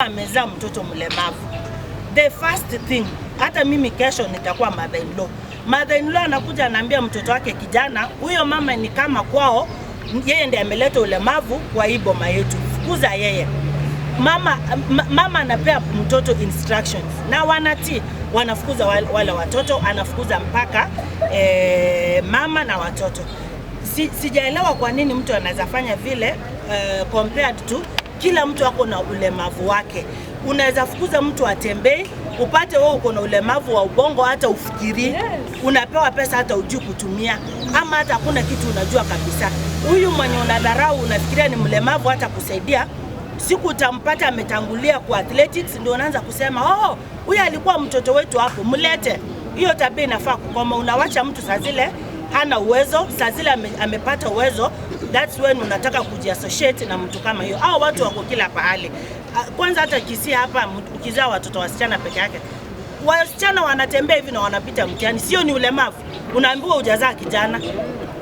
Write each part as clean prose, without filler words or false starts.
amezaa mtoto mlemavu, the first thing, hata mimi kesho nitakuwa mother in law. Mother in law anakuja anaambia mtoto wake kijana, huyo mama ni kama kwao, yeye ndiye ameleta ulemavu kwa hii boma yetu, fukuza yeye. Mama, mama anapea mtoto instructions na wanatii, wanafukuza wale watoto, anafukuza mpaka eh, mama na watoto. Si, sijaelewa kwa nini mtu anaweza fanya vile uh, compared to kila mtu ako na ulemavu wake. Unaweza fukuza mtu atembei, upate wewe uko na ulemavu wa ubongo, hata ufikiri yes. Unapewa pesa hata ujui kutumia, ama hata hakuna kitu unajua kabisa. Huyu mwenye unadharau unafikiria ni mlemavu hata kusaidia, siku utampata ametangulia kwa athletics, ndio unaanza kusema oh, huyu alikuwa mtoto wetu hapo, mlete. Hiyo tabia inafaa kukoma. Unawacha mtu saa zile hana uwezo, saa zile ame, amepata uwezo, that's when unataka kujiassociate na mtu kama hiyo. Hao watu wako kila pahali. Kwanza hata Kisii hapa, ukizaa watoto wasichana peke yake, wasichana wanatembea hivi na wanapita mtihani, sio ni ulemavu? Unaambiwa hujazaa kijana.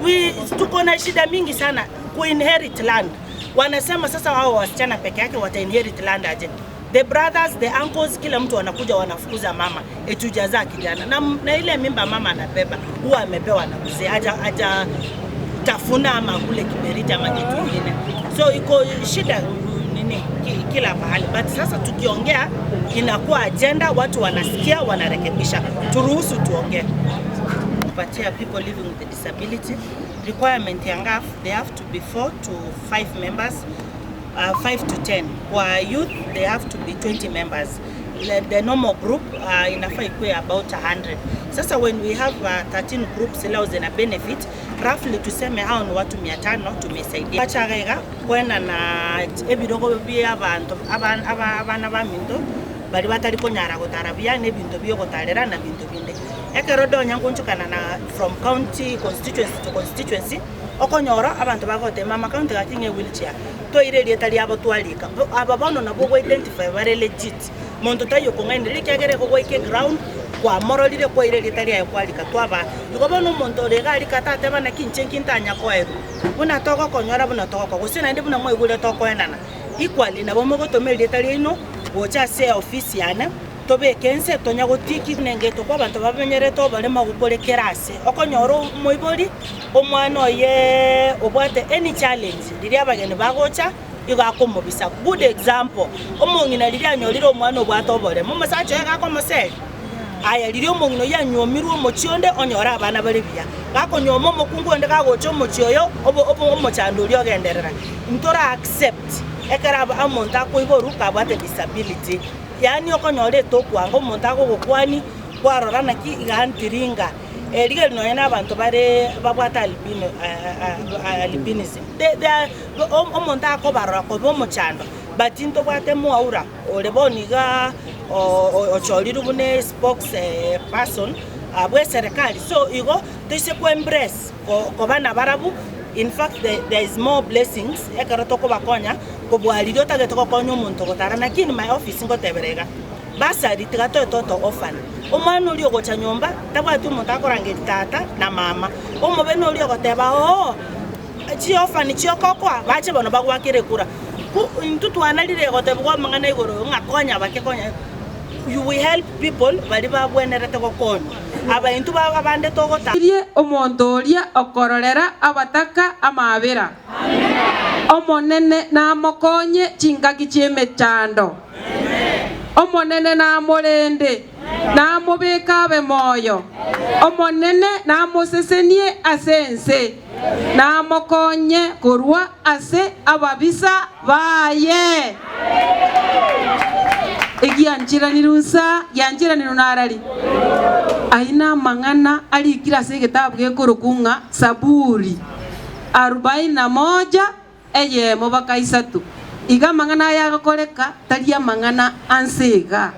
We, tuko na shida mingi sana kuinherit land. Wanasema sasa wao wasichana peke yake wata inherit land aje? The brothers, the uncles, kila mtu wanakuja wanafukuza mama eti hujazaa kijana na, na ile mimba mama anabeba huwa amepewa na mzee, haja haja tafuna ama kule kiberiti ama kitu kingine, so iko shida nini kila pahali, but sasa tukiongea inakuwa agenda, watu wanasikia, wanarekebisha. Turuhusu tuongee. Kupatia people living with a disability requirement ya NGAAF, they have to be 4 to 5 members uh, 5 to 10. Kwa youth they have to be 20 members. The, the normal group uh, inafaa ikuwe about 100. Sasa when we have uh, 13 groups leo zina benefit roughly tuseme hao ni watu 500 tumesaidia. Bachagega kwena na ebirogo bia abanto abana baminto bari batari konyara gotara buya na ebinto biogotarera na binto binde. Ekero donya ngonchokana na from county constituency to constituency okonyora abanto bagotema amacounty gaki ng'a ewheelchair toire erieta riabo twarika. Aba bono nabwo ogoidentify bare legit monto taiyo okong'ainereria ekiagera igo gwaika eground kwamororire kwaira erieta riaye kwarika twabaa. Igo bono omonto ore iga arika tateba naki inche nki ntanya koerwa buna togokonyora buna togokoa gose naende buna mwaigure tokoenana equally nabo mogotoma erieta riaino gocha ase eofisi yane tobeke inse tonya gotiki nengeto kwa abanto bamenyerete oboremo gokore kera ase. Okonyora omoibori omwana oye obwate any challenge riria abageni bagocha igo akomobisa. Good example, omong'ina riria anyorire omwana obwate oboremo, omosacha oye iga akomoseria. Aye riria omong'ina oyio anywomirwe omochie onde onyore abana bare buya, gakonyuoma omokungu onde gagocha omochie oyo obo obo omochando oria ogenderera. Ntora accept ekero aba omonto akoiborwa kabwate disability. Yaani okonyora etokwanga omonto agogokwania kwarora naki iga ntiringa. Rigerio nonya na abanto bare babwate albino albinism they they are omonto akobarora koba omochando but ntobwate mwaura ore bono iga ochorirwe buna espokes person bwa eserekari so igo toise ko embrace koba nabarabwo in fact there is more blessings ekero tokobakonya kobua riria otagete gokonya omonto gotara lakini my office ngotebera iga Bursary tiga toe toto orphan. Omwana oria ogocha nyomba tabwati omonto akorangeria tata na mama. Omobe noria ogoteba oo chiorphan chiokokoa bache bono bagoakere ekura. Ku intwe twanarire gotebigwa amang'ana igoro ng'a konya bake konya you we help people baria babwenerete gokonywa. Aba intwe ba abande togota. Ririe omonto oria okororera abataka amaabera. Omonene namokonye chingaki chi'emechando. Omonene namorende, namobeke abe moyo. Omonene namosesenie ase ense, namokonye korwa ase ababisa baye. Egiancheranirwe nsa, giancheranirwe narari? Ayio namang'ana arikire ase egetabu gekorokwa ng'a Saburi arubaini na moja eyemo baka isato. Iga amang'ana aya agokoreka tari amang'ana a nse iga.